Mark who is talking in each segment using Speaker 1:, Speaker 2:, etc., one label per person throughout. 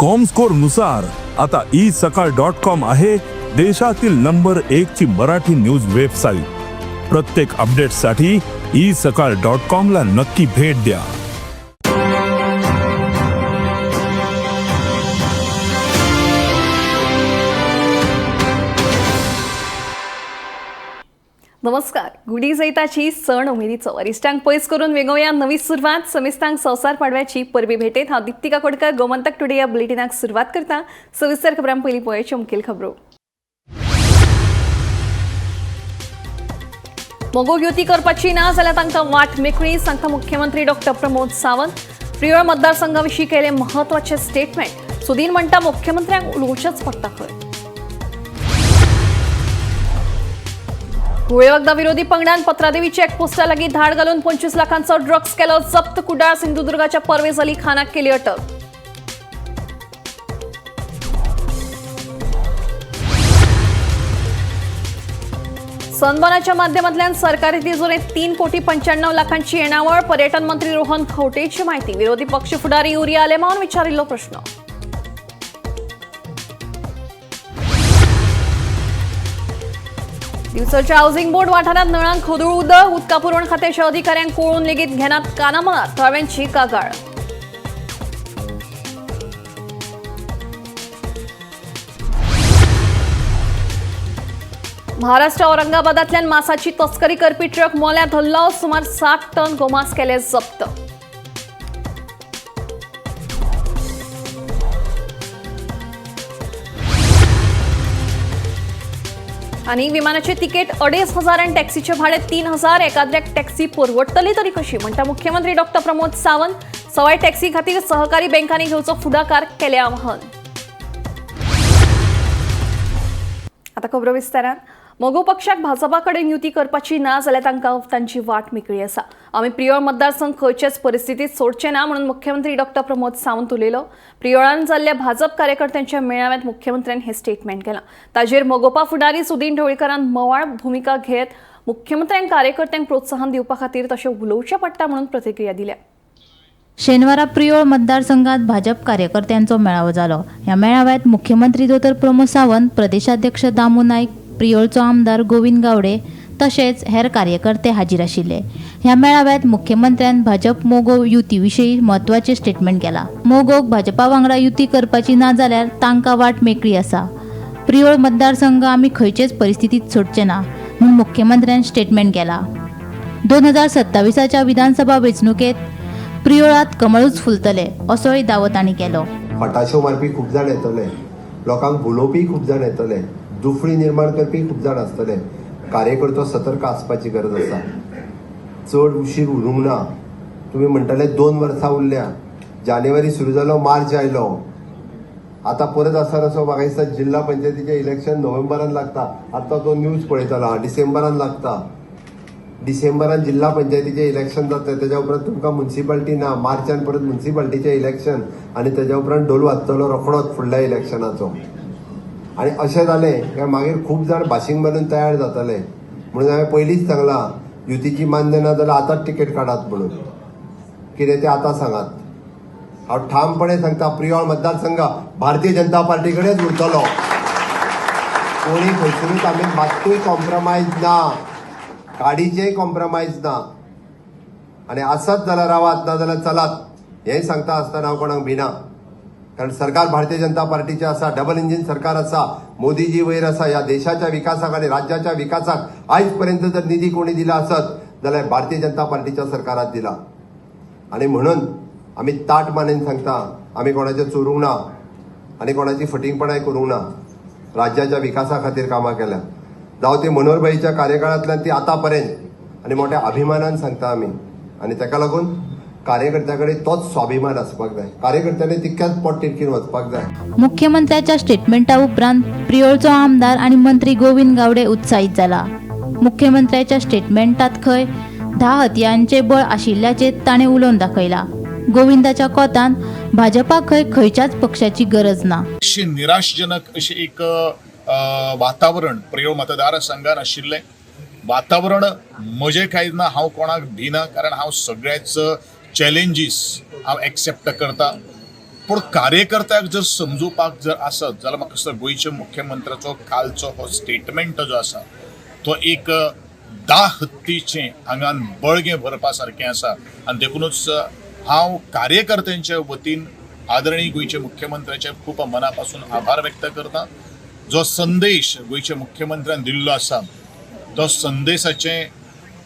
Speaker 1: Comscore नुसार आता E सकाळ डॉट कॉम आहे देशातील नंबर एक ची मराठी न्यूज वेबसाईट. प्रत्येक अपडेटसाठी ई सकाळ डॉट कॉम ला नक्की भेट द्या.
Speaker 2: नमस्कार. गुढी जैताची, सण उमेदीचं. वरिष्ठांक पयस करून वेगोवया नवी सुरवात. समिस्तांक संवसार पाडव्याची परबी भेटेत. हांव दीप्ती काकोडकर, गोमंतक टुडे या बुलेटिनाक सुरवात करता. सविस्तर खबरां पयलीं पळोवया मुखेल खबरो. मगो युती करपाची ना जाल्यार तांकां वाट मेकळी, सांगता मुख्यमंत्री डॉक्टर प्रमोद सावंत. प्रियोळ मतदारसंघाविशीं केलें म्हत्वाचें स्टेटमेंट. सुदीन म्हणटा, मुख्यमंत्र्यांक उलोवचेंच पडटा खंय. घुंवळे वखदां विरोधी पंगडान पत्रादेवी चेकपोस्टा लागीं धाड घालून 25 लाखांचो ड्रग्स केलो जप्त. कुडाळ सिंधुदुर्गाच्या परवेज अली खानाक केली अटक. सनबर्नाच्या माध्यमांतल्यान सरकारी तिजोरेंत 3 कोटी 95 लाखांची येणावळ. पर्यटन मंत्री रोहन खंवटेची माहिती. विरोधी पक्ष फुडारी युरी आलेमावन विचारिल्लो प्रश्न. दिवचलच्या हाऊसिंग बोर्ड वाठारात नळांक खोदूळ उदक. उदका पुरवण खात्याच्या अधिकाऱ्यांक कळून लेगीत घेनात कानामनात. थळाव्यांची कागाळ. महाराष्ट्र औरंगाबादातल्यान मासाची तस्करी करपी ट्रक मोल्यां धरलो. सुमार 60 टन गोमांस केले जप्त. आणि विमानाचे तिकीट 2500 आणि टॅक्सीचे भाडे 3000. एकाद्र्याक टॅक्सी परवडटली तरी कशी, म्हणटा मुख्यमंत्री डॉक्टर प्रमोद सावंत. सवाय टॅक्सी खातीर सहकारी बँकांनी घेवचो फुडाकार, केले आवाहन. आता खबरो विस्तारान. मगो पक्षाक भाजपा कडेन युती करपाची ना जाल्यार तांकां तांची वाट मेकळी आसा. आमी प्रियोळ मतदारसंघ खंयचेच परिस्थितीत सोडचे ना म्हणून मुख्यमंत्री डॉक्टर प्रमोद सावंत उलयलो. प्रियोळान जाल्ल्या भाजप कार्यकर्त्यांच्या मेळाव्यात मुख्यमंत्र्यान हें स्टेटमेंट केलां. ताजेर मगोपा फुडारी सुदीन ढवळीकारान मवाळ भुमिका घेत मुख्यमंत्र्यांक कार्यकर्त्यांक प्रोत्साहन दिवपा खातीर तशें उलोवचें पडटा म्हणून प्रतिक्रिया दिल्या.
Speaker 3: शेनवारा प्रियोळ मतदारसंघात भाजप कार्यकर्त्यांचो मेळावो जालो. ह्या मेळाव्यात मुख्यमंत्री दोतोर प्रमोद सावंत, प्रदेशाध्यक्ष दामू नायक, प्रियोळचो आमदार गोविंद गावडे तशेंच हेर कार्यकर्ते हाजीर आशिल्ले. ह्या मेळाव्यात मुख्यमंत्र्यान भाजप मोगो युती विशीं म्हत्वाचें स्टेटमेंट केलां. मोगोक भाजपा वांगडा युती करपाची ना जाल्यार तांकां वाट मेकळी आसा. प्रियोळ मतदारसंघ आमी खंयचेच परिस्थितीत सोडचे ना म्हूण मुख्यमंत्र्यान स्टेटमेंट केलां. 2027च्या विधानसभा वेंचणुकेत प्रियोळात कमळूच फुलतले असोय दावो तांणी केलो.
Speaker 4: फटाश्यो मारपी खूब जाण येतले, लोकांक भुलोवपी खूब जाण येतले, दुफळी निर्माण करपी खूब जाण आसतले. कार्यकर्तो सतर्क आसपाची गरज आसा. चड उशीर उरूंक ना. तुमी म्हणटाले 2 वर्सां उरल्या. जानेवारी सुरू जालो, मार्च आयलो, आतां परत आसा असो म्हाका दिसता जिल्हा पंचायतीचें इलेक्शन नोव्हेंबरान लागता. आतां तो न्यूज पळयतालो हांव, डिसेंबरान लागता. डिसेंबरान जिल्हा पंचायतीचें इलेक्शन जाता. तेज्या उपरांत तुमकां मुन्सिपाल्टी ना. मार्चान परत मुन्सिपाल्टीचें इलेक्शन आनी तेज्या उपरांत ढोल वाजतलो रोखडोच फुडल्या इलेक्शनाचो. आनी अशें जालें काय मागीर खूब जाण भाशींग मारून तयार जातले. म्हणून हांवें पयलींच सांगलां, युतीची मान्य ना जाल्यार आतांच तिकेट काडात म्हणून. कितें तें आतां सांगात. हांव ठामपणे सांगता, प्रियोळ मतदारसंघ भारतीय जनता पार्टी कडेच उरतलो. कोणी खंयसरूच आमी मात्तूय कॉम्प्रोमायज ना, काडीचेय कॉम्प्रोमायज ना. आनी आसत जाल्यार रावात, ना जाल्यार चलात, हें सांगता आसतना हांव कोणाक भिना, कारण सरकार भारतीय जनता पार्टीचें आसा, डबल इंजीन सरकार आसा, मोदीजी वयर आसा. ह्या देशाच्या विकासाक आनी राज्याच्या विकासाक आयज पर्यंत जर निधी कोणी दिला आसत जाल्यार भारतीय जनता पार्टीच्या सरकारात दिला. आनी म्हणून आमी ताट मानेन सांगता, आमी कोणाचें चोरूंक ना आनी कोणाची फटींगपणाय करूंक ना. राज्याच्या विकासा खातीर कामां केल्या, जावं ती मनोहरभाईच्या कार्यकाळांतल्यान ती आतां पर्यंत. आनी मोठ्या अभिमानान सांगता आमी. आनी ताका लागून कार्यकर्त्या कडेन तोच स्वाभिमान आसपाक जाय. कार्यकर्त्यांनी तितक्याच पोट तिडकीन वचपाक जाय.
Speaker 3: मुख्यमंत्र्याच्या स्टेटमेंटा उपरांत प्रियोळचो आमदार आनी मंत्री गोविंद गावडे उत्साहीत जाला. मुख्यमंत्र्याच्या स्टेटमेंटात खंय 10 हतयांचे बळ आशिल्ल्याचें ताणें उलोवन दाखयलां. गोविंदाच्या कोतान भाजपा खंय खंयच्याच पक्षाची गरज ना.
Speaker 5: अशी निराशजनक अशें एक वातावरण प्रियोळ मतदारसंघान आशिल्लें वातावरण. म्हजें कांय ना, हांव कोणाक भिना, कारण हांव सगळ्याच चॅलेंजीस हांव एक्सेप्ट करता. पूण कार्यकर्त्याक जर समजुपाक जर आसत जाल्यार म्हाका दिसता गोंयच्या मुख्यमंत्र्याचो कालचो हो स्टेटमेंट जो आसा तो एक दा हत्तीचें आंगान बळगें भरपा सारकें आसा. आनी देखुनूच हांव कार्यकर्त्यांच्या वतीन आदरणीय गोंयच्या मुख्यमंत्र्याचे खूब मना पासून आभार व्यक्त करता. जो संदेश गोंयच्या मुख्यमंत्र्यान दिल्लो आसा तो संदेशाचें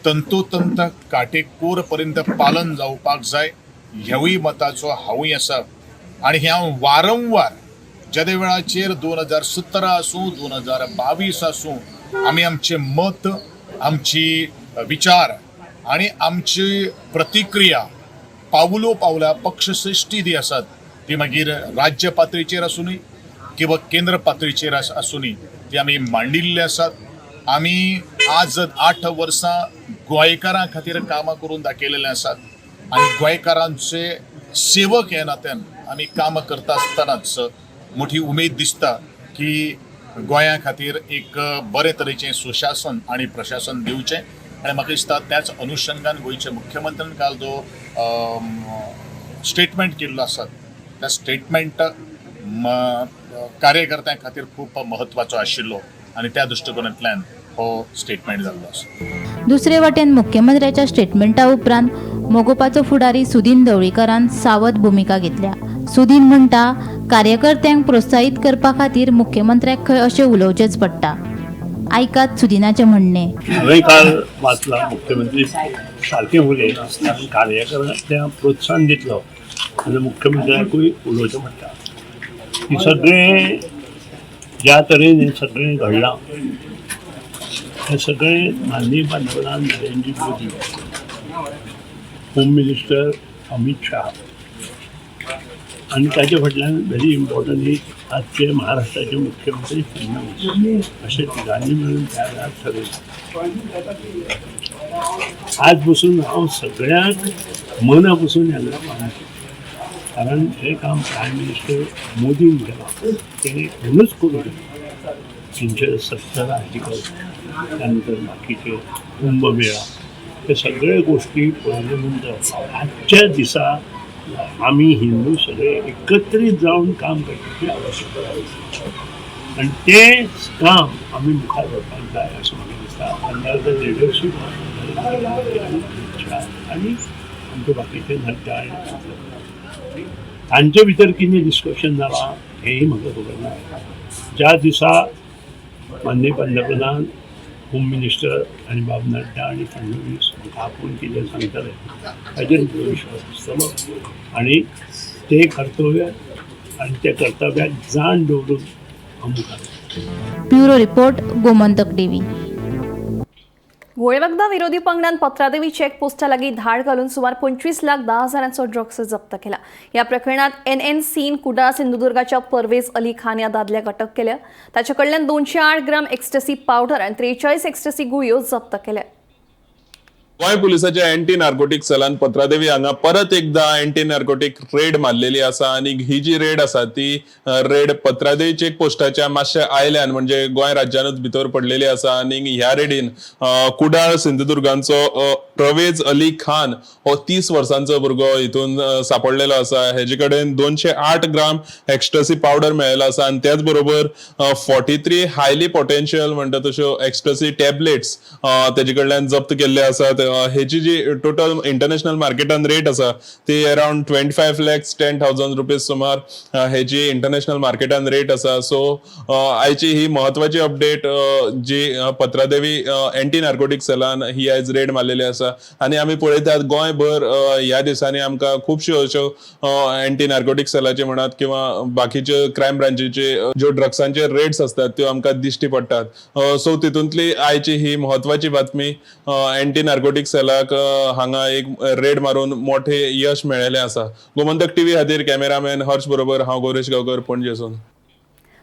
Speaker 5: तंतोतंत काटेकोर पर्यंत पालन जावपाक जाय ह्यावूय मताचो हांवूय आसा. आनी हें हांव वारंवार जेदे वेळाचेर 2017 आसूं 2022 आसूं आमी आमचें मत, आमची विचार आनी आमची प्रतिक्रिया पावलो पावला पक्षश्रेश्ठी जी आसात ती मागीर राज्य पातळीचेर आसूनी किंवा केंद्र पातळीचेर आसूनी ती आमी मांडिल्ली आसात. आमी आज 8 वर्सां गोंयकारां खातीर कामां करून दाखयलेलें आसात आनी गोंयकारांचे सेवक ह्या नात्यान आमी कामां करता आसतनाच मोठी उमेद दिसता की गोंया खातीर एक बरे तरेचें सुशासन आनी प्रशासन दिवचें. आनी म्हाका दिसता त्याच अनुशंगान गोंयच्या मुख्यमंत्र्यान काल जो स्टेटमेंट केल्लो आसा त्या स्टेटमेंट कार्यकर्त्यां खातीर खूब म्हत्वाचो आशिल्लो आनी त्या दृश्टिकोनांतल्यान हो स्टेटमेंट जाल्लो आसा.
Speaker 3: दुसरे वटेन मुख्यमंत्र्याच्या स्टेटमेंटा उपरांत मगोपाचो फुडारी सुदीन ढवळीकरान सावध भुमिका घेतल्या. सुदीन म्हणटा, कार्यकर्त्यांक प्रोत्साहीत करपा खातीर मुख्यमंत्र्याक खंय अशें उलोवचेंच पडटा. आयकात सुदिनाचें म्हणणें.
Speaker 6: हांवें काल वाचलां, मुख्यमंत्री सारकें उलयना कारण कार्यकर्त्यांक प्रोत्साहन दितलो आनी मुख्यमंत्र्याकूय उलोवचें पडटा. ही सगळें ज्या तरेन हें सगळें घडलां हें सगळें माननीय पंतप्रधान नरेंद्र मोदी, होम मिनिस्टर अमीत शाह आनी ताचे फाटल्यान व्हेरी इम्पॉर्टंट is आजचे महाराष्ट्राचे मुख्यमंत्री फडणवीस अशे तिगांनी मेळून त्या वेळार ठरयलें. आज पसून हांव सगळ्यांक मना पसून ह्या मानता, कारण हें काम प्रायम मिनिस्टर मोदीन केलां तें कोणूच करूंक शकना. 370 आर्टिकल, त्यानंतर बाकीचे कुंभमेळा, हे सगळे गोष्टी पळयले नंतर आजच्या दिसा आमी हिंदू सगळे एकत्रीत जावन काम करपाची आवश्यकता आसा आनी तें काम आमी मुखार व्हरपाक जाय अशें म्हाका दिसता. अंडर the leadership आनी आमचे बाकीचे नड्डा आनी तांचे भितर कितें डिस्कशन जालां हेंय म्हाका खबर ना. ज्या दिसा माननीय पंतप्रधान, होम मिनिस्टर आनी बाब नड्डा आनी फडणवीस म्हाका आपोवन कितें सांगतले ताजेर म्हजो विश्वास आसतलो आनी ते कर्तव्य आनी त्या कर्तव्याक जाण दवरून हांव मुखार वतलों.
Speaker 3: Bureau report, Gomantak TV.
Speaker 2: गोळेवखदां विरोधी पंगडान पत्रादेवी चेक पोस्टा लागीं धाड घालून सुमार 25,10,000 ड्रग्स जप्त केला. ह्या प्रकरणात एनएनसीन कुडाळ सिंधुदुर्गाच्या परवेज अली खान ह्या दादल्याक अटक केल्या. ताचे कडल्यान 208 ग्राम एक्स्टसी पावडर आनी 43 एक्स्टसी गुळयो जप्त केल्या.
Speaker 7: गोंय पुलिसाच्या अँटी नार्कोटीक सेलान पत्रादेवी हांगा परत एकदा अँटी नार्कोटीक रेड मारलेली आसा आनी ही जी रेड आसा ती रेड पत्रादेवी चेक पोस्टाच्या मातशे आयल्यान म्हणजे गोंय राज्यानूच भितर पडलेली आसा. आनी ह्या रेडीन कुडाळ सिंधुदुर्गांचो प्रवेज अली खान हो 30 वर्सांचो भुरगो हितून सापडलेलो आसा. हेजे कडेन 208 ग्राम एक्स्टसी पावडर मेळिल्लो आसा आनी त्याच बरोबर 43 हायली पोटेन्शियल म्हणटा तश्यो एक्स्टसी टॅबलेट्स तेजे कडल्यान जप्त केल्ले आसात. हेची जी टोटल इंटरनॅशनल मार्केटान रेट आसा ती अरावंड 25,10,000 रुपीज सुमार हेजी इंटरनॅशनल मार्केटान रेट आसा. सो आयची ही म्हत्वाची अपडेट जी पत्रादेवी अँटी नार्कोटीक सेलान ही आयज रेड मारलेली आसा. आनी आमी पळयतात गोंयभर ह्या दिसांनी आमकां खुबश्यो अश्यो अँटी नार्कोटीक सेलाचे म्हणात किंवा बाकीच्यो क्रायम ब्रांचीचे ज्यो ड्रग्सांचे रेट्स आसतात त्यो आमकां दिश्टी पडटात. सो तितूंतली आयची ही म्हत्वाची बातमी, अँटी नार्कोटीक सेलाक हांगा एक रेड मारून मोठे यश मेळिल्लें आसा. गोमंतक टीव्ही खातीर कॅमेरामॅन हर्ष बरोबर हांव गौरेश गांवकर, पणजेसून.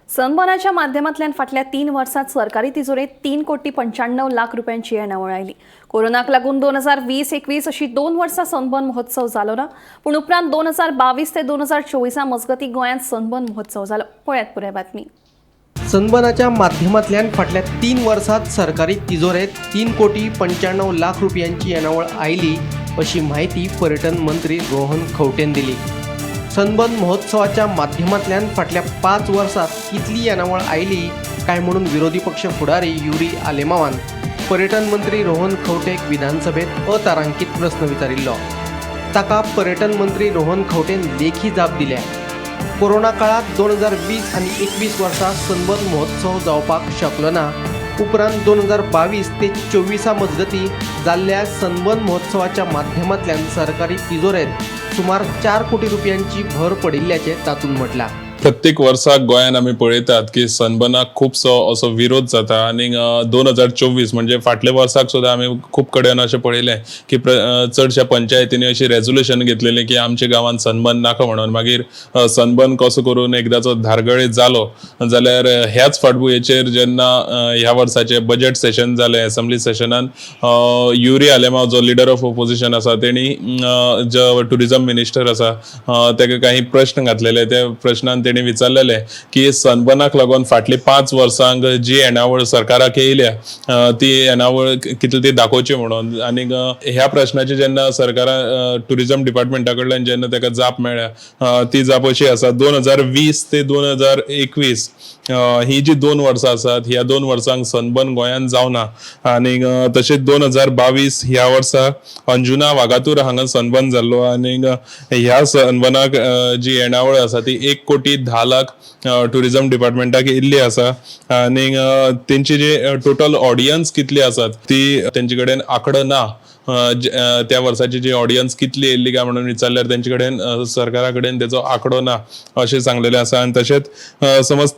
Speaker 2: सनबर्नाच्या माध्यमांतल्यान फाटल्या 3 वर्सांत सरकारी तिजोरेंत 3,95,00,000 रुपयांची येणावळ आयली. कोरोनाक लागून 2020-21 अशी 2 वर्सां सनबर्न महोत्सव जालो ना, पूण उपरांत 2022 ते 2024 मजगतीं गोंयांत सनबर्न महोत्सव जालो. पळयात पुराय बातमी.
Speaker 8: सनबर्नाच्या माध्यमांतल्यान फाटल्या 3 वर्सांत सरकारी तिजोरेंत 3,95,00,000 रुपयांची येणावळ आयली अशी म्हायती पर्यटन मंत्री रोहन खंवटेन दिली. सनबर्न महोत्सवाच्या माध्यमांतल्यान फाटल्या 5 वर्सांत कितली येणावळ आयली काय म्हणून विरोधी पक्ष फुडारी युरी आलेमावान पर्यटन मंत्री रोहन खंवटेक विधानसभेत अतारांकित प्रस्न विचारिल्लो. ताका पर्यटन मंत्री रोहन खंवटेन लेखी जाप दिल्या. कोरोना काळात 2020 आनी 21 वर्सा सनबर्न महोत्सव जावपाक शकलो ना. उपरांत 2022 ते 24 मजगती जाल्ल्या सनबर्न महोत्सवाच्या माध्यमांतल्यान सरकारी तिजोरेंत सुमार 4 कोटी रुपयांची भर पडिल्ल्याचें तातूंत म्हटलां.
Speaker 7: प्रत्येक वर्साक गोंयान आमी पळयतात की सनबर्नाक खुबसो असो विरोध जाता आनी 2024 म्हणजे फाटल्या वर्साक सुद्दां आमी खूब कडेन अशें पळयलें की चडश्या पंचायतींनी अशी रेजोल्युशन घेतलेलें की आमच्या गांवांत सनबर्न नाका म्हणून. मागीर सनबर्न कसो करून एकदाचो धारगळे जालो जाल्यार ह्याच फाटभुंयेचेर जेन्ना ह्या वर्साचें बजेट सेशन जालें एसेंब्ली सेशनान युरी आलेमाव जो लिडर ऑफ ओपोजिशन आसा तेणी जो ट्युरिजम मिनिस्टर आसा तेका काही प्रश्न घातलेले. त्या प्रश्नान तेणी विचारलेले की सनबर्नाक लागून फाटली 5 वर्सांक जी येणावळ सरकाराक येयल्या ती येणावळ कितली ती दाखोवची म्हणून. आनी ह्या प्रश्नाची जेन्ना सरकारा ट्युरिजम डिपार्टमेंटा कडल्यान जेन्ना तेका जाप मेळ्ळ्या ती जाप अशी आसा 2020 ते 2021 ही जी 2 वर्सां आसात ह्या 2 वर्सांक सनबर्न गोंयांत जावना आनी तशेंच 2022 ह्या वर्सा अंजुना वागातूर हांगा सनबर्न जाल्लो आनी ह्या सनबर्नाक जी येणावळ आसा ती 1,10,00,000 ट्युरिजम डिपार्टमेंटाक येयल्ली आसा आनी तेंची जी टोटल ऑडियन्स कितली आसात ती तेंचे कडेन आंकडो ना. त्या वर्साची जी ऑडियन्स कितली येयल्ली काय म्हणून विचारल्यार तेंचे कडेन सरकारा कडेन तेचो आंकडो ना अशें सांगलेलें आसा. आनी तशेंच समज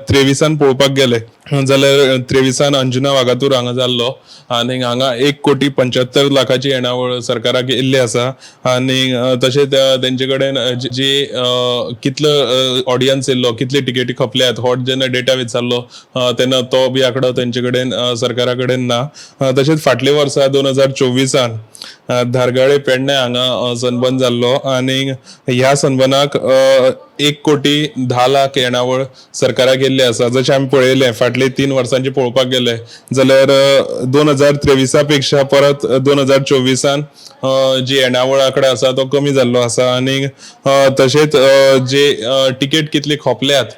Speaker 7: 23 पळोवपाक गेले जाल्यार 23 अंजुना वागातूर हांगा जाल्लो आनी हांगा 1,75,00,000 येणावळ सरकाराक येयल्ली आसा आनी तशेंच तेंचे कडेन जी कितलो ऑडियन्स येयल्लो कितली टिकेटी खपल्यात हो जेन्ना डेटा विचारलो तेन्ना तो बी आंकडो तेंचे कडेन सरकारा कडेन ना. तशेंच फाटल्या वर्सा 2024 धारगाळे पेडणे हांगा सनबर्न जाल्लो आनी ह्या सनबर्नाक 1,10,00,000 येणावळ सरकाराक येयल्ली आसा. जशें आमी पळयलें फाटले 3 वर्सांचे पळोवपाक गेले जाल्यार 2023 पेक्षा परत 2024 जी येणावळ आंकडो आसा तो कमी जाल्लो आसा आनी तशेंच जे टिकेट कितली खोपल्यात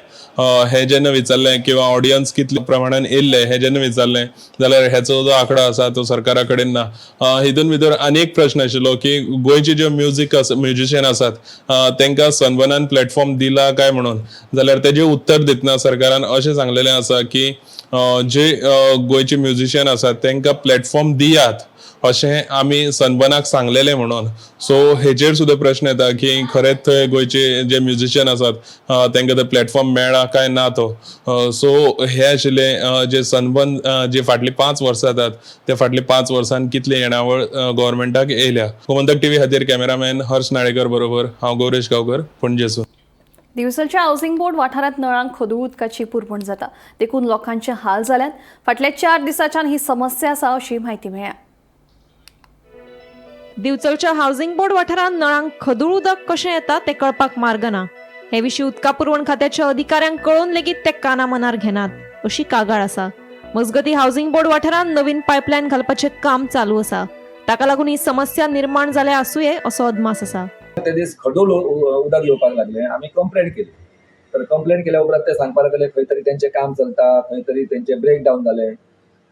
Speaker 7: हे जेन्ना विचारलें किंवा ऑडियन्स कितले प्रमाणान येयल्ले हे जेन्ना विचारलें जाल्यार हेचो जो आंकडो आसा तो सरकारा कडेन ना. हितून भितर आनी एक प्रश्न आशिल्लो की गोंयचे जे म्युजीक म्युजिशियन आसात तांकां सनबर्नान प्लॅटफॉर्म दिला काय म्हणून जाल्यार तेजें उत्तर दितना सरकारान अशें सांगलेलें आसा की जे गोंयचे म्युजिशियन आसात तांकां प्लॅटफॉर्म दियात अशें आमी सनबर्नाक सांगलेलें म्हणून. सो हेजेर सुद्दां प्रश्न येता की खरेंच थंय गोंयचे जे म्युजिशियन आसात तांकां तो प्लॅटफॉर्म मेळ्ळा काय ना तो. सो हे आशिल्ले जे सनबर्न जे फाटलीं 5 वर्सां जातात ते फाटली 5 वर्सांत कितली येणावळ गव्हर्मेंटाक येयल्या. गोमंतक टीव्ही खातीर कॅमेरामॅन हर्ष नाळेकर बरोबर हांव गौरेश गांवकर, पणजेसून.
Speaker 2: दिवचलच्या हावसिंग बोर्ड वाठारांत नळांक खदूळ उदकाची पुरवण जाता देखून लोकांचे हाल जाल्यान. फाटल्या 4 दिसांच्यान ही समस्या आसा अशी म्हायती मेळ्ळ्या.
Speaker 9: दिवचलच्या हावसिंग बोर्ड वाठारांत नळांक खदूळ उदक कशें येता तें कळपाक मार्ग ना. हे विशीं उदका पुरवण खात्याच्या अधिकाऱ्यांक कळोवन लेगीत ते काना मनार घेनात अशी कागाळ आसा. मजगती हावसिंग बोर्ड वाठारांत नवीन पायपलायन घालपाचें काम चालू आसा. ताका लागून ही समस्या निर्माण जाल्या आसुये असो अदमास आसा.
Speaker 10: ते दीस खडूळ उदक येवपाक लागले. आमी कंप्लेन केली तर कंप्लेन केल्या उपरांत ते सांगपाक लागले खंय तरी तेंचें काम चलता, खंय तरी तेंचें ब्रेक डावन जालें.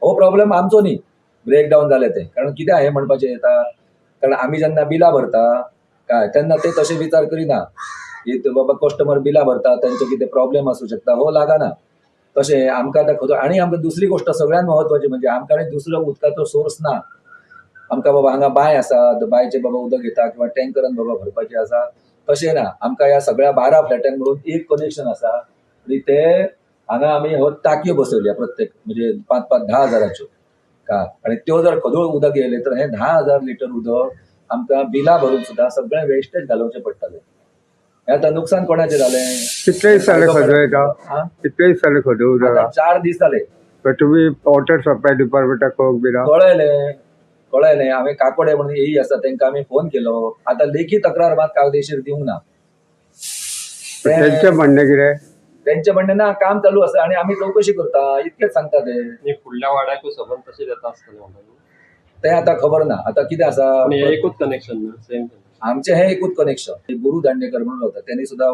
Speaker 10: हो प्रॉब्लेम आमचो न्ही, ब्रेक डावन जालें तें. कारण कितें हांवें म्हणपाचें येता, कारण आमी जेन्ना बिलां भरता काय तेन्ना ते तशें विचार करिना की बाबा कस्टमर बिलां भरता तेंचो कितें प्रॉब्लेम आसूं शकता, हो लागना. तशें आमकां आतां खदूळ. आनी आमकां दुसरी गोश्ट सगळ्यांत म्हत्वाची म्हणजे आमकां आनी दुसरो उदकाचो सोर्स ना. आमकां बाबा हांगा बांय आसा, बांयचें बाबा उदक घेता किंवा टँकरान बाबा भरपाचें आसा, तशें ना. आमकां ह्या सगळ्या 12 फ्लॅटांक मिळून एक कनेक्शन आसा आनी ते हांगा आमी हो टाकयो बसयल्या प्रत्येक म्हणजे 5-5 10 हजाराच्यो का. आनी त्यो जर खदूळ उदक येयलें तर हें 10,000 लिटर उदक आमकां बिलां भरून सुद्दां सगळें वेस्टेज घालोवचें पडटलें. हें आतां नुकसान कोणाचें जालें?
Speaker 11: कितले दीस जाले खदूळ येता? कितले दीस जाले खदूळ उदक?
Speaker 10: 4 दीस जाले.
Speaker 11: तुमी वॉटर सप्लाय डिपार्टमेंटाक कळोवंक बी ना?
Speaker 10: कळयलें कळयलें. हांवें काकोडे म्हणून एई आसा तांकां आमी फोन केलो. आतां लेखी तक्रार मात कागदेशीर दिवंक ना.
Speaker 11: तेंचें म्हणणें कितें?
Speaker 10: तेंचें म्हणणें ना, काम चालू आसा आनी आमी चवकशी करता इतकेंच सांगता ते.
Speaker 12: फुडल्या वाड्याकूय सबंद तशें येता आसतलें म्हणटा.
Speaker 10: तें आतां खबर ना आतां कितें आसा.
Speaker 12: एकूच कनेक्शन ना, सेम.
Speaker 10: आमचें हें एकूच कनेक्शन. गुरू दांडेकर म्हणून रावता, तेणी सुद्दां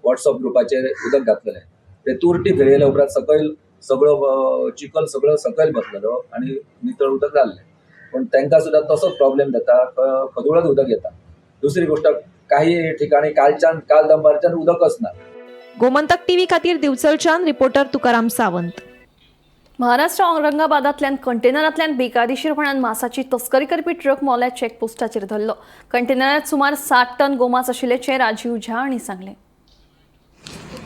Speaker 10: वॉट्सअप ग्रुपाचेर उदक घातलेलें. ते तुरटी फिरयल्या उपरांत सकयल सगळो चिखल सगळो सकयल बसलेलो आनी नितळ उदक जाल्लें. पूण तांकां सुद्दां तसोच प्रॉब्लेम जाता, खदूळच उदक येता. दुसरी गोष्ट, काही ठिकाणी कालच्यान काल दनपारच्यान उदकच ना.
Speaker 9: गोमंतक टीव्ही खातीर दिवचलच्यान रिपोर्टर तुकाराम सावंत.
Speaker 2: महाराष्ट्र औरंगाबादांतल्यान कंटेनरांतल्यान बेकायदेशीरपणान मासाची तस्करी करपी ट्रक मोल्या चेकपोस्टाचेर धरलो. कंटेनरात सुमार 60 टन गोमांस आशिल्ल्याचें राजीव झा हांणी सांगलें.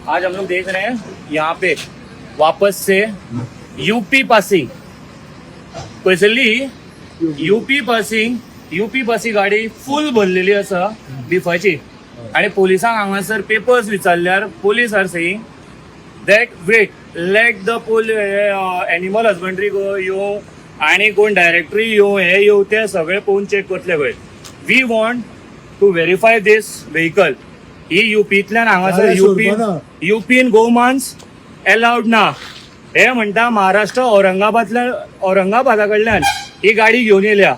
Speaker 12: आज हम लोग देख रहे हैं यहाँ पे वापस से यूपी पासिंग, पयसरली यूपी पासिंग, यूपी पासिंग गाडी फुल भरलेली आसा बिफाची आणि पोलिसांक हांगासर पेपर्स विचारल्यार police are saying that wait, let the animal husbandry येवं आणि कोण डायरेक्टरी येवं, हे येवं, ते सगळे पळोवन चेक करतले खंय. We want to verify this vehicle. ही युपींतल्यान हांगासर युपी युपीन गोमांस एलाउड ना हे म्हणटा. महाराष्ट्र औरंगाबादल्यान, औरंगाबादा कडल्यान ही गाडी घेवन येयल्या,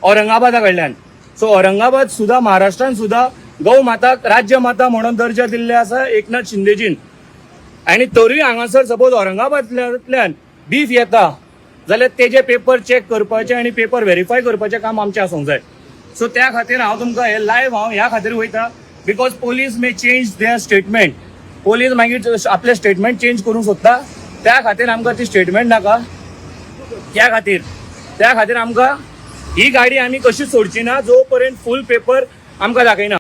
Speaker 12: औरंगाबादा कडल्यान. सो औरंगाबाद सुद्दां, महाराष्ट्रान सुद्दां गौ माताक राज्य माता म्हणून दर्जा दिल्ले आसा एकनाथ शिंदेजीन. आनी तरूय हांगासर सपोज औरंगाबादल्यान बीफ येता जाल्यार तेजे पेपर चेक करपाचे आनी पेपर व्हेरीफाय करपाचें काम आमचें आसूंक जाय. सो त्या खातीर हांव तुमकां हे लायव्ह हांव ह्या खातीर वयता because police may change their statement. Police मागीर आपलें स्टेटमेंट चेंज करूंक सोदता. त्या खातीर आमकां ती स्टेटमेंट नाका. त्या खातीर आमकां ही गाडी आमी कशी सोडची ना जो पर्यंत फूल पेपर आमकां दाखयना.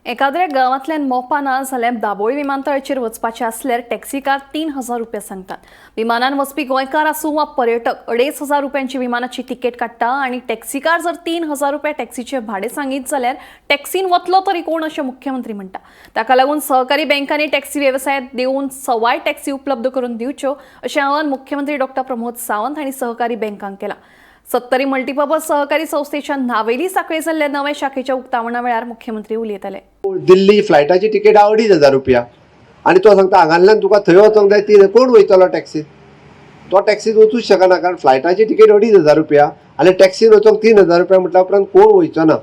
Speaker 2: एकाद्र्या गांवांतल्यान मोपा ना जाल्यार दाबोळी विमानतळाचेर वचपाचें आसल्यार टॅक्सीकार 3000 रुपया सांगतात. विमानान वचपी गोंयकार आसूं वा पर्यटक, 2500 रुपयांची विमानाची तिकेट काडटा आनी टॅक्सीकार जर 3000 रुपया टॅक्सीचे भाडें सांगीत जाल्यार टॅक्सीन वतलो तरी कोण, अशें मुख्यमंत्री म्हणटा. ताका लागून सहकारी बँकांनी टॅक्सी वेवसायांत देवन सवाय टॅक्सी उपलब्ध करून दिवच्यो, अशें आवाहन मुख्यमंत्री डॉक्टर प्रमोद सावंत हांणी सहकारी बँकांक केलां. सत्तरी मल्टीपर्पज सहकारी संस्थेच्या नावेली साखळे जाल्ल्या नव्या शाखेच्या उक्तावणा वेळार मुख्यमंत्री उलयताले.
Speaker 4: दिल्ली फ्लायटाची तिकेट 2500 रुपया आनी तो सांगता हांगांतल्यान तुका थंय वचोंक जाय ती, कोण वयतलो टॅक्सीत? तो टॅक्सीत वचूंक शकना, कारण फ्लायटाची तिकेट 2500 रुपया आनी टॅक्सीन वचोंक 3000 रुपया म्हटल्या उपरांत कोण वयचो ना.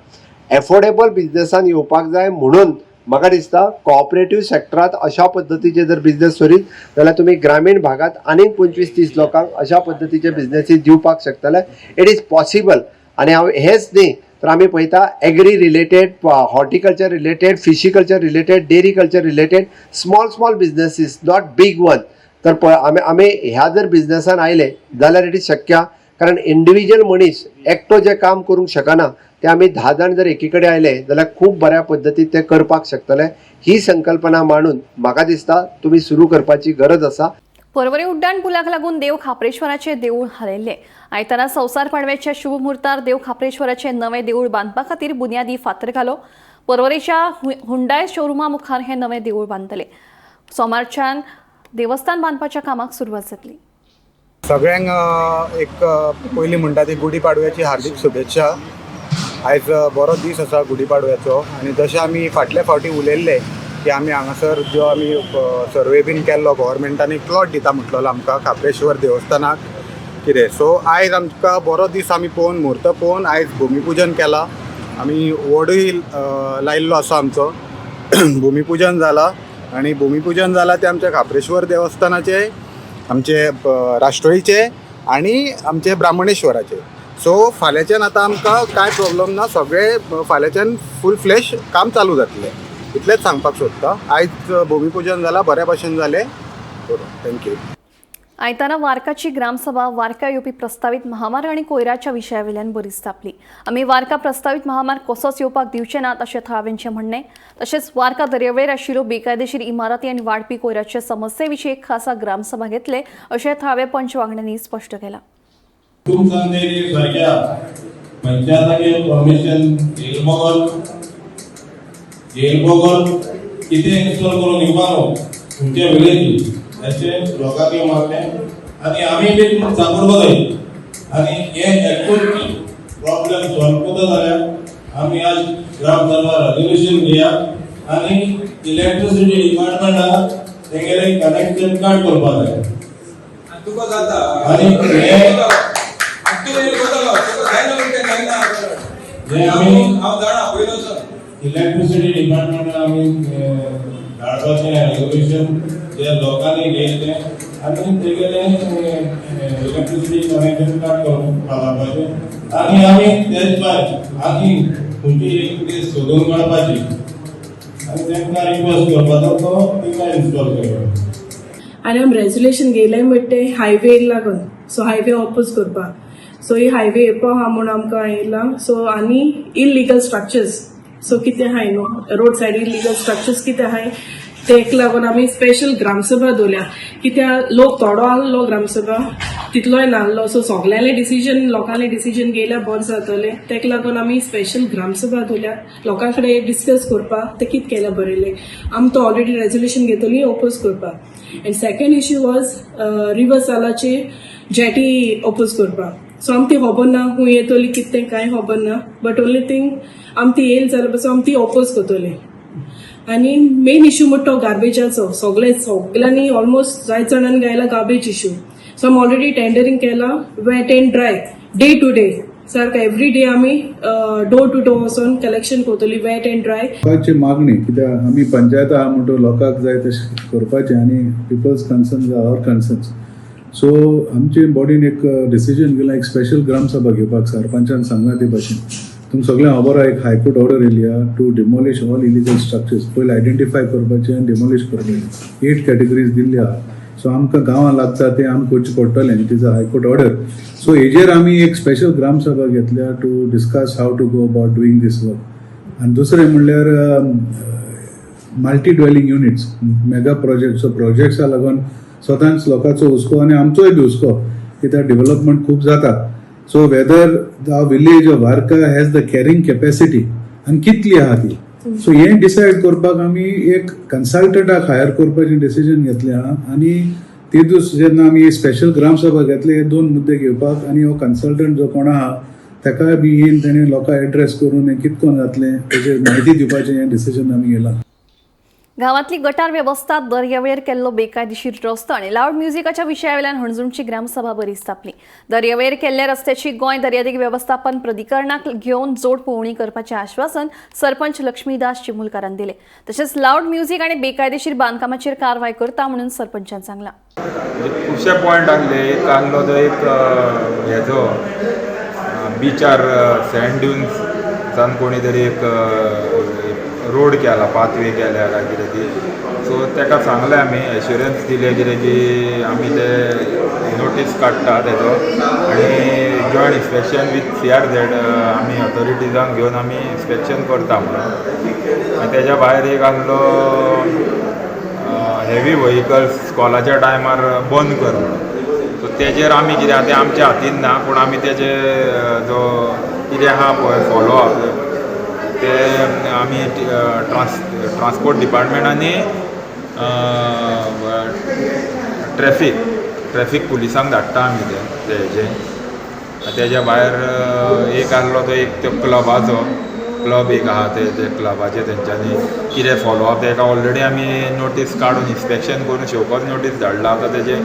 Speaker 4: एफोर्डेबल बिजनेसान येवपाक जाय. म्हणून म्हाका दिसता, कॉपरेटीव सेक्टरांत अशा पद्दतीचे जर बिजनेस करीत जाल्यार तुमी ग्रामीण भागांत आनीक 25-30 लोकांक अशा पद्दतीचे बिजनेसीस दिवपाक शकतले. It is possible. आनी हांव हेच न्ही तर आमी पळयता, agri related, horticulture related, fishiculture related, dairy culture related small small businesses, not big one. तर पळय, आमी ह्या जर बिजनेसान आयले जाल्यार it is शक्य, कारण इंडिविज्युअल मनीस एकटो जें काम करूंक शकना ते आमी 10 जाण जर एकी कडेन आयले जाल्यार खूब बऱ्या पद्दतीन ते करपाक शकतले. ही संकल्पना मांडून म्हाका दिसता तुमी सुरू करपाची गरज आसा.
Speaker 2: परवरी उड्डाण पुलाक लागून देव खाप्रेश्वराचें देवूळ हालयल्लें. आयतारा संवसार पाडव्याच्या शुभ मुहूर्तार देव खाप्रेश्वराचें नवें देवूळ बांदपा खातीर बुन्यादी फातर घालो. परवरेच्या हुंडाय शोरुमा मुखार हें नवें देवूळ बांदतले. सोमारच्यान देवस्थान बांदपाच्या कामाक सुरवात जातली.
Speaker 13: सगळ्यांक एक पयलीं म्हणटा ती गुडी पाडव्याची हार्दीक शुभेच्छा. आयज बरो दीस आसा गुडी पाडव्याचो आनी जशें आमी फाटल्या फावटी उलयल्ले की आमी हांगासर जो आमी सर्वे बीन केल्लो, गव्हर्मेंटान एक प्लॉट दिता म्हटलेलो आमकां खाप्रेश्वर देवस्थानाक कितें. सो आयज आमकां बरो दीस आमी पळोवन, म्हूर्त पळोवन आयज भुमीपुजन केलां. आमी वडूय लायिल्लो आसा. आमचो भुमीपुजन जाला आनी भुमीपुजन जालां तें आमच्या खाप्रेश्वर देवस्थानाचें, आमचे राष्ट्रोळीचे आनी आमचे ब्राह्मणेश्वराचे. सो फाल्यांच्यान आतां आमकां कांय प्रॉब्लम ना. सगळे फाल्यांच्यान फूल फ्लॅश काम चालू जातलें, इतलेंच सांगपाक सोदता. आयज भुमीपुजन जालां, बऱ्या भशेन जालें. बरें, thank you.
Speaker 2: आयतारा वार्काची ग्रामसभा वार्का येवपी प्रस्तावीत महामार्ग आनी कोयराच्या विशयावेल्यान बरीच तापली. आमी वार्का प्रस्तावीत महामार्ग कसोच येवपाक दिवचे नात, अशें थळाव्यांचें म्हणणें. तशेंच वार्का दर्यावेळेर आशिल्ल्यो बेकायदेशीर इमारती आनी वाडपी कोयराचे समस्ये विशीं एक खासा ग्रामसभा घेतले, अशें थळाव्या पंच वांगड्यांनी स्पश्ट केलां.
Speaker 14: तुमचंदेरी सारख्या पंचायताचे परमिशन येयले बगर कितें इन्स्टॉल करून दिवपा न्हू तुमच्या विलेजी, अशें लोकांक मागणें आनी आमी बी तुमकां सपोर्ट करताय. आनी हे एकूच प्रॉब्लेम सॉल्व करता जाल्यार आमी आज ग्रामसभा रेजोल्युशन घेया आनी इलेक्ट्रिसिटी डिपार्टमेंटाक तेंगेले कनेक्शन काट करपा जाय.
Speaker 15: तुका जाता.
Speaker 14: आनी हे
Speaker 15: तूं जायना.
Speaker 14: हे आमी
Speaker 15: हांव जाणा पयलो.
Speaker 14: इलेक्ट्रिसिटी डिपार्टमेंटान आमी धाडपाचें रेजोल्युशन जे लोकांनी घेयलें तें आनी तेगेलें इलेक्ट्रिसिटी कनेक्शन कट घालपाचें आनी आमी तेच भायर आनी खंयची एक प्लेस सोदून काडपाची आनी तांकां रिक्वेस्ट करपाचो तो तिंगा इन्स्टॉल करपाचो.
Speaker 16: आनी आमी रेजोल्युशन घेयलें म्हणटा तें हायवे लागून, सो हायवे ऑपोज करपाक. सो ही हायवे येवपा आहा म्हूण आमकां येयलां. सो आनी इलिगल स्ट्रक्चर्स सो कितें आहाय न्हू, रोड सायड इलिगल स्ट्रक्चर्स कितें आहाय तेक लागून आमी स्पेशल ग्रामसभा दवरल्या, कित्याक लोक थोडो आहलो ग्रामसभा तितलोय नाहलो. सो सोगल्यांले डिसिजन, लोकांले डिसिजन घेयल्यार बरें जातलें. तेका लागून आमी स्पेशल ग्रामसभा दवरल्या लोकां कडेन डिस्कस करपाक तें कितें केल्यार बरें. आमी तो ऑलरेडी रेजोल्युशन घेतली ओपोज करपाक. And second issue was river सालाचे jetty oppose करपाक. सो आमकां ती खबर ना खूंय येतली कितें तें कांय खबर ना, बट ओनली थिंग आमी ती येयली जाल्यार पासून आमी ती ओपोज करतली. आनी मेन इश्यू म्हणटा तो गार्बेजाचो. सगळे सगळ्यांनी ऑलमोस्ट जायत जाणांनी गायला गार्बेज इश्यू. सो आमी ऑलरेडी टेंडरींग केला wet and dry day to day सारको एवरी डे आमी डोर टू डोर वचोन कलेक्शन करतली वेट अँड ड्राय.
Speaker 17: लोकांची मागणी, कित्याक आमी पंचायत आहा म्हणटकर लोकांक जाय तशें करपाचें आनी people's concerns are our concerns. So आमचे बॉडीन एक डिसिजन घेतला, एक स्पेशल ग्रामसभा घेवपाक सरपंचान सांगलां ते भाशेन. तुमकां सगळ्यांक खबर आहा, एक हायकोर्ट ऑर्डर येयली आहा to demolish all illegal structures. पयलीं आयडेंटिफाय करपाचें आनी डिमॉलिश करपाचें, एट कॅटेगरीज दिल्ली आहा. सो आमकां गांवां लागता तें आमकां करचें पडटलें. It is a high court order. So हेजेर आमी एक स्पेशल ग्रामसभा घेतल्या to discuss how to go about doing this work. आनी दुसरें म्हणल्यार multi dwelling units mega project. So प्रोजेक्ट्सा लागून सदांच लोकांचो हुस्को आनी आमचोय बी हुस्को, कित्याक डेव्हलपमेंट खूब जाता. So whether the village of Varca has the carrying capacity आनी कितली आहा ती, सो हें डिसायड करपाक आमी एक कन्सल्टंटाक हायर करपाचें डिसिजन घेतलें आहा. आनी ते दीस जेन्ना आमी स्पेशल ग्रामसभा घेतले, हे दोन मुद्दे घेवपाक आनी हो कन्सल्टंट जो कोण आहा ताकाय बी येवन तेणें लोकांक एड्रेस करून हें कितें करून जातलें तेजेर म्हायती दिवपाचें हें डिसिजन आमी घेलां.
Speaker 2: गांवांतली गटार वेवस्था, दर्यावेळेर केल्लो बेकायदेशीर रस्तो आनी लावड म्युझिकाच्या विशयावेल्यान हणजूणची ग्रामसभा बरीच तापली. दर्यावेळेर केल्ल्या रस्त्याची गोंय दर्यादेग वेवस्थापन प्राधिकरणाक घेवन जोड पळोवणी करपाचें आश्वासन सरपंच लक्ष्मीदास चिमुलकारान दिलें. तशेंच लावड म्युझिक आनी बेकायदेशीर बांदकामाचेर कारवाय करता म्हणून सरपंचान सांगलां.
Speaker 18: खुबशे पॉयंट आहले. एक आहलो तो एक हेजो बिचार सँड ड्युन्सान कोणी तरी एक रोड केला, पाथवे केल्या काय कितें ती. सो ताका सांगलें आमी, एश्युरन्स दिले कितें की आमी ते नोटीस काडटा तेजो आनी joint inspection with CRZ आमी ऑथॉरिटीजांक घेवन आमी इन्स्पेक्शन करता म्हणून. आनी तेज्या भायर एक आहलो हेवी व्हयकल्स स्कॉलाच्या टायमार बंद कर म्हणून. सो तेजेर आमी कितें आहा तें आमच्या हातीन ना, पूण आमी तेजे जो कितें आहा पळय फॉलो अप ते आमी ट्रान्सपोर्ट डिपार्टमेंट आनी ट्रॅफीक पुलिसांक धाडटा आमी ते हेजे. तेज्या भायर एक आहलो तो एक तो क्लबाचो, क्लब एक आहा ते क्लबाचे तेंच्यांनी कितें फॉलो अप तेका ऑलरेडी आमी नोटीस काडून इन्स्पेक्शन करून शोकॉज नोटीस धाडला. आतां तेजें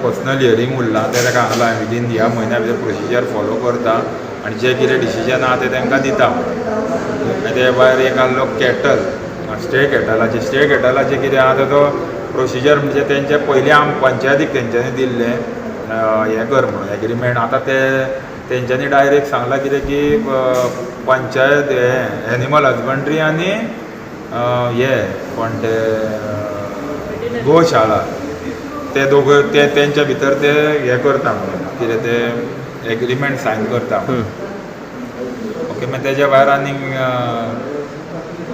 Speaker 18: पर्सनल हियरींग उरलां. तें ताका सांगलां विदीन ह्या म्हयन्या भितर प्रोसिजर फॉलो करता आनी जें कितें डिसिजन आहा तें तांकां दिता. आनी ते भायर एक आहलो कॅटल, स्टे कॅटलाचें. स्टे कॅटलाचें कितें आहा, तेजो प्रोसिजर म्हणजे तेंचे पयलीं आम पंचायतीक तेंच्यांनी दिल्लें हें कर म्हणून एग्रीमेंट. आतां ते तेंच्यांनी डायरेक्ट सांगलां कितें की पंचायत हें एनिमल हजबंड्री आनी हे कोण ते गोशाळा ते दोगूय ते तेंच्या भितर ते हें करता म्हणून कितें ते एग्रीमेंट सायन करता. ओके, मागीर तेज्या भायर आनीक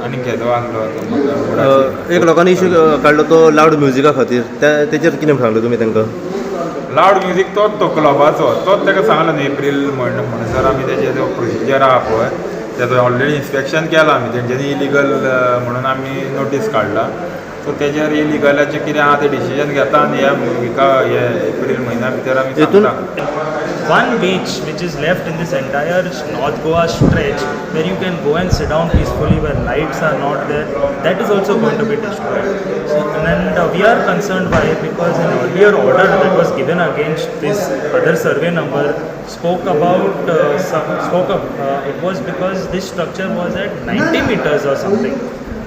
Speaker 18: आनीक हेजो आहलो.
Speaker 19: एक लोकांनी इशू काडलो तो लावड म्युजिका खातीर, तेचेर कितें सांगलें तुमी तांकां?
Speaker 18: लावड म्युजीक तोच तो क्लबाचो, तोच ताका सांगला न्हू एप्रील म्हणसर आमी तेजे जो प्रोसिजर आहा पळय तेजो ऑलरेडी इन्स्पेक्शन केलां आमी. तेंच्यांनी इलिगल म्हणून आमी नोटीस काडला. सो तेजेर इलिगलाचें कितें आहा तें डिसिजन घेता आनी ह्या विका हे एप्रील म्हयन्या भितर आमी सांगता.
Speaker 20: One beach which is left in this entire North Goa stretch where you can go and sit down peacefully, where lights are not there, that is also going to be destroyed. So, and then We are concerned why, because an earlier order that was given against this other survey number spoke about spoke up, it was because this structure was at 90 meters or something.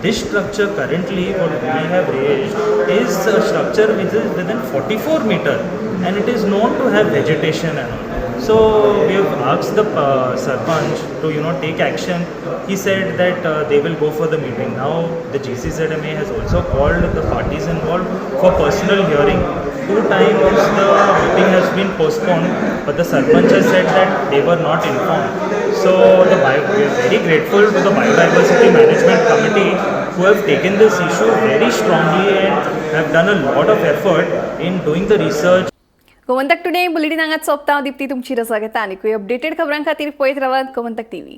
Speaker 20: This structure currently what we have raised is a structure which is within 44 meter and it is known to have vegetation and all. So we have asked the sarpanch to take action. He said that they will go for the meeting. Now the GCZMA has also called the parties involved for personal hearing. Two times the meeting has been postponed, but the sarpanch has said that they were not informed. So we are very grateful to the Biodiversity Management Committee who have taken this issue very strongly and have done a lot of effort in doing the research.
Speaker 2: Gomantak today bulletin हांगाच सोंपता. दीप्ती तुमची रजा घेता. आनीकूय updated खबरां खातीर पळयत रावात गोमंतक टीव्ही.